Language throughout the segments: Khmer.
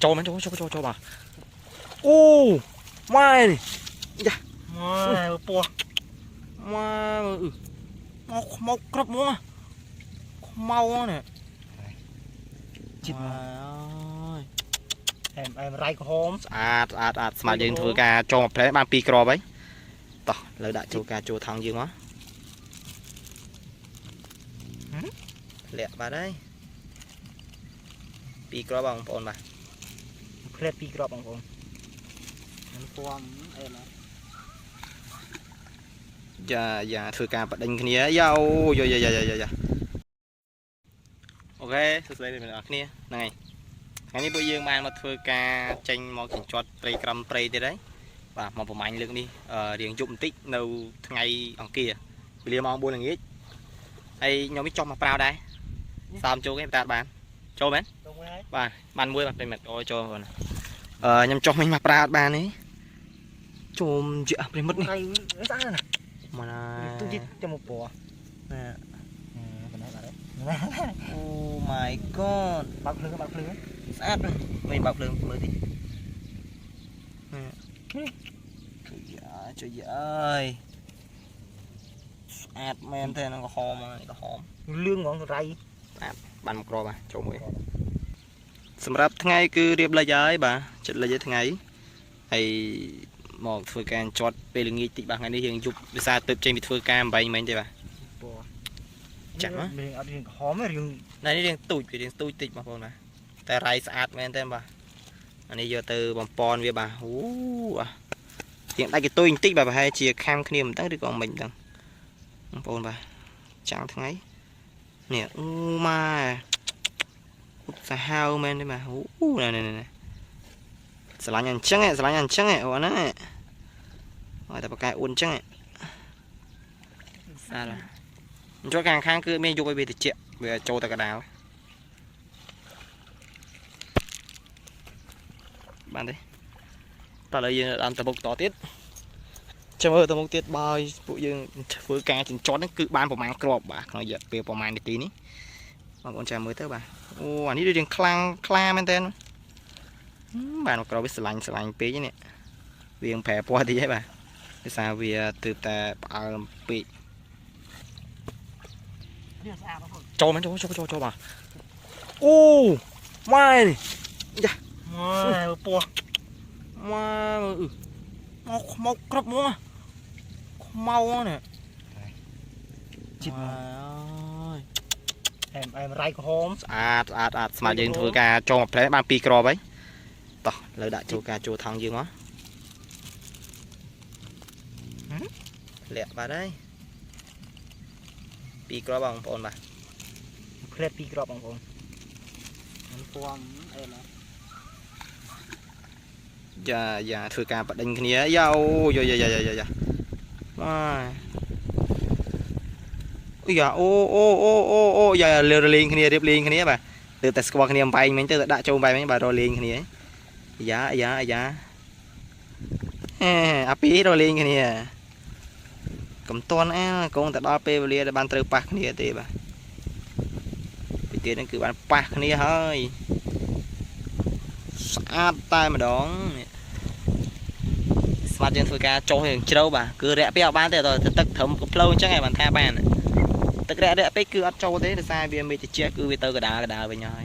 ចូលមែនចូលចូលចូលចូលបាទអូម៉ែនេះយ៉ា ម៉ែពោះ ម៉ែអឺមកខ្មៅគ្រប់ហ្មងខ្មៅនេះ ជី ម៉ែអើយ អែមអែមរៃក្រហម ស្អាតស្អាតស្អាតស្មាតយើងធ្វើការចងមួយផ្លែបាន2គ្រាប់ហើយតោះលើដាក់ចូលការចូលថង់យើងមកលាក់បាត់ហើយ2គ្រាប់បងប្អូនបាទ ផ្លែពីរគ្រាប់បងប្អូននឹងពំអែម យ៉ាយ៉ាធ្វើការបដិញគ្នាយ៉ាអូយ៉ាយ៉ាយ៉ាយ៉ាយ៉ាអូខេសួស្តីអ្នកនរគ្នាហ្នឹងហើយថ្ងៃនេះពួកយើងបានមកធ្វើការចេញមកជញ្ជាត់ព្រៃក្រំព្រៃទៀតហើយបាទមកប្រហែលលើកនេះរៀងយប់បន្តិចនៅថ្ងៃអង្គារវេលាម៉ោង4ល្ងាចហើយខ្ញុំនេះចុះមកប្រាវដែរសាមចូលគេតាបានចូលមែន ចូលមួយហើយ បាទបានមួយបាទពេញមិត្តអូចូលបងអឺខ្ញុំចុះមិញមកប្រាអត់បានទេចូលយៈប្រិមិត្តនេះ រៃស្អាតណាស់ មកណា ទូជីចាំមកពណ៌ ណា ប៉ុណ្ណេះបាទ អូ my god បើកភ្លើងបើកភ្លើង ស្អាតណាស់មិនបើកភ្លើងមើលតិចជួយយ៉ាជួយយ៉ាអើយស្អាតមែនទេហ្នឹងក្រហមហ្នឹងក្រហម លឿងហ្មងរៃ បានមកក្របបាទចូលមួយសម្រាប់ថ្ងៃគឺរៀបលិចហើយបាទចិត្តលិចហើយថ្ងៃហើយមកធ្វើការជាត់ពេលល្ងាចតិចបាទថ្ងៃនេះយើងយប់វិសាទើបចេញពីធ្វើការអំបែងមិញទេបាទ ពណ៌ ចាំហ៎ រឿងអត់រឿងក្រហមទេរឿង ណែនេះរៀងទូចវារៀងទូចតិចបងប្អូនបាទតែរៃស្អាតមែនទេបាទអានេះយកទៅបំពន់វាបាទអូអារៀងដាច់កន្ទុយបន្តិចបាទប្រហែលជាខាំគ្នាមិនដឹងឬក៏មិនដឹងបងប្អូនបាទចាំងថ្ងៃនេះអូម៉ែឧបសាហាវមែនទេបាទអូណែណែណែស្រឡាញ់អញ្ចឹងស្រឡាញ់អញ្ចឹងអូណាឲ្យតែបកកែអ៊ុនអញ្ចឹងស្អាតអញ្ចឹងខាងខាងគឺមានយកឲ្យវាតិចវាចូលតែកដាល បានទេតោះឥឡូវយើងដើមទៅមុខតទៀតចាំមើលទៅមុខទៀតបើពួកយើងធ្វើការចិញ្ចត់ហ្នឹងគឺបានប្រមាណគ្រាប់បាទក្នុងរយៈពេលប្រមាណនាទីនេះបងប្អូនចាំមើលទៅបាទអូអានេះដូចរៀងខ្លាំងខ្លាមែនតើបានមកគ្រាប់វាស្រឡាញ់ស្រឡាញ់ពេកនេះវាងប្រែពណ៌តិចហីបាទដោយសារវាទើបតែផ្អើលពេក រឿងស្អាតបងប្អូន ចូលមែនចូលចូលចូលចូលបាទអូម៉ែនេះ ម៉ែពោះ ម៉ែអឺមកខ្មៅគ្រប់ហ្មងខ្មៅនេះ ជី ម៉ែអើយ អែមអែមរៃក្រហម ស្អាតស្អាតស្អាតស្មាតយើងធ្វើការចងមួយផ្លែបាន2គ្រាប់ហើយតោះលើដាក់ចូលការចូលថង់យើងមកលាក់បាត់ហើយ2គ្រាប់បងប្អូនបាទ ផ្លែពីរគ្រាប់បងប្អូននឹងពំអែម យ៉ាយ៉ាធ្វើការបដិញគ្នាយ៉ាអូយ៉ាយ៉ាយ៉ាយ៉ាយ៉ាម៉ែអូយ៉ាអូអូអូអូអូយ៉ារលេងគ្នារៀបលេងគ្នាបាទទើបតែស្គាល់គ្នាអំបែងមិញទៅដាក់ចូលអំបែងមិញបាទរលេងគ្នាយ៉ាយ៉ាយ៉ាហេអាពីរលេងគ្នាកំតន់អាកងតែដល់ពេលវេលាដែលបានត្រូវប៉ះគ្នាទេបាទពីទៀតហ្នឹងគឺបានប៉ះគ្នាហើយស្អាតតែម្ដងនេះស្មាត់យើងធ្វើការចុះយើងជ្រៅបាទគឺរាក់ពេកអត់បានទេដល់ទឹកត្រឹមផ្លូវអញ្ចឹងឯងបានថាបានទឹករាក់រាក់ពេកគឺអត់ចូលទេដោយសារវាមេតិចគឺវាទៅកដាលកដាលវិញហើយ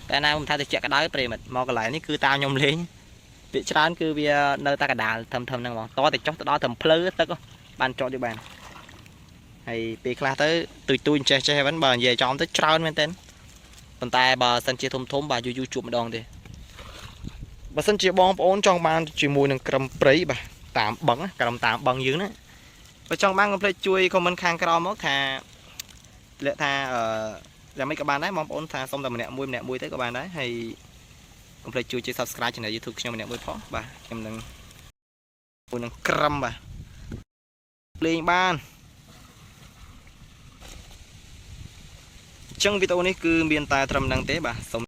តែណាខ្ញុំថាតិចក្តៅប្រិមិត្តមកកន្លែងនេះគឺតាមខ្ញុំលេងពាក្យច្រើនគឺវានៅតែកដាលធំធំហ្នឹងហ្មងតតែចុះទៅដល់ត្រឹមផ្លូវទឹកបានចោតយកបានហើយពេលខ្លះទៅទុយទុយចេះចេះហ្នឹងបើនិយាយចំទៅច្រើនមែនទែនប៉ុន្តែបើសិនជាធំធំបាទយូរយូរជួបម្ដងទេបើសិនជាបងប្អូនចង់បានជាមួយនឹងក្រឹមព្រៃបាទតាមបឹងក្រឹមតាមបឹងយើងណាបើចង់បានកុំភ្លេចជួយ comment ខាងក្រោមមកថាលាក់ថាអឺយ៉ាងម៉េចក៏បានដែរបងប្អូនថាសុំតែម្នាក់មួយម្នាក់មួយទៅក៏បានដែរហើយកុំភ្លេចជួយចុច Subscribe Channel YouTube ខ្ញុំម្នាក់មួយផងបាទខ្ញុំនឹងមួយនឹងក្រឹមបាទលេងបានអញ្ចឹងវីដេអូនេះគឺមានតែត្រឹមហ្នឹងទេបាទសូម